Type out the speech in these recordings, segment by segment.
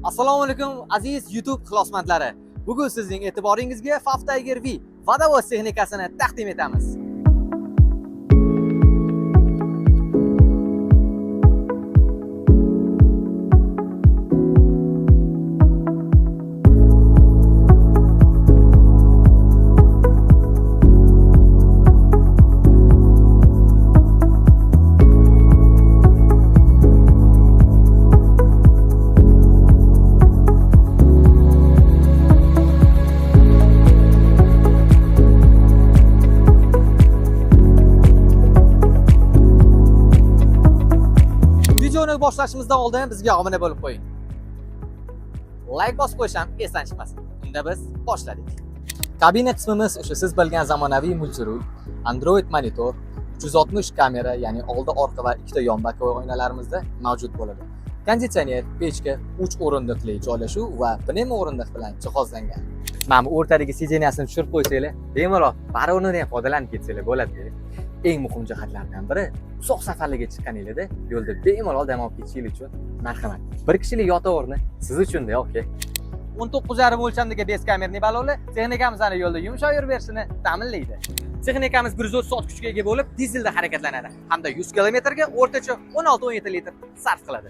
Assalomu alaykum, aziz YouTube ixlosmandlari. Bugun sizning e'tiboringizga Faf Tiger V vodovoz texnikasini taqdim etamiz. Videoni boshlashimizdan oldin bizga obuna bo'lib qo'ying. Like bosib qo'yish ham esdan chiqmasin. Unda biz boshladik. Kabina qismimiz o'sha siz bilgan zamonaviy multirul, Android monitor, 360 kamera, ya'ni oldi, orqa va ikkita yon боковой oynalarimizda mavjud bo'ladi. Konditsioner, pechka, 3 o'rindiqli joylashuv va pnevmo o'rindiq bilan jihozlangan. Mana bu o'rtadagi сиденья sini tushirib qo'ysanglar, bemalol bari o'rnidan ham foydalanib ketsanglar bo'ladi. Eng muhim jihatlardan biri, uzoq safarlarga chiqqaninglarda yo'lda bemalol dam olib ketishinglar uchun marhamat. Bir kishilik yotoq o'rni siz uchun-da, aka. 19,5 o'lchamdagi бескамерный balonli texnikamizni yo'lda yumshoq yurib berishini ta'minlaydi. Texnikamiz 130 ot kuchga ega bo'lib, dizelda harakatlanadi hamda 100 kilometrga o'rtacha 16-17 litr sarf qiladi.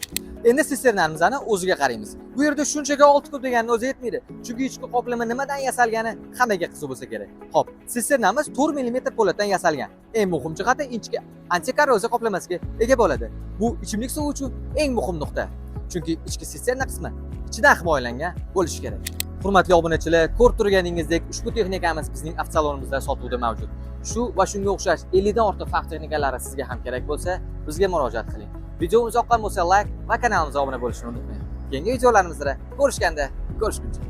Endi sisternamizni o'ziga qaraymiz. Bu yerda shunchaga 6 kub deganini o'zi yetmaydi. Chunki ichki qoplama nimadan yasalgani hammaga qiziq bo'lsa kerak. Xo'p, sisternamiz 4 mm po'latdan yasalgan. Eng muhim jihati, ichki antikorroziya qoplamasiga ega bo'ladi. Bu ichimlik suvi uchun eng muhim nuqta. Chunki ichki sisterna qismi ichidan himoyalangan bo'lishi kerak. Hurmatli obunachilar, ko'rib turganingizdek, ushbu texnikamiz bizning avtosalonimizda sotuvda mavjud. Shu va shunga o'xshash 50 dan ortiq Faf texnikalari sizga ham kerak bo'lsa, bizga murojaat qiling. Videomiz yoqqan bo'lsa, like va kanalimizga obuna bo'lishni unutmang. Keyingi videolarimizda ko'rishganda ko'rishguncha.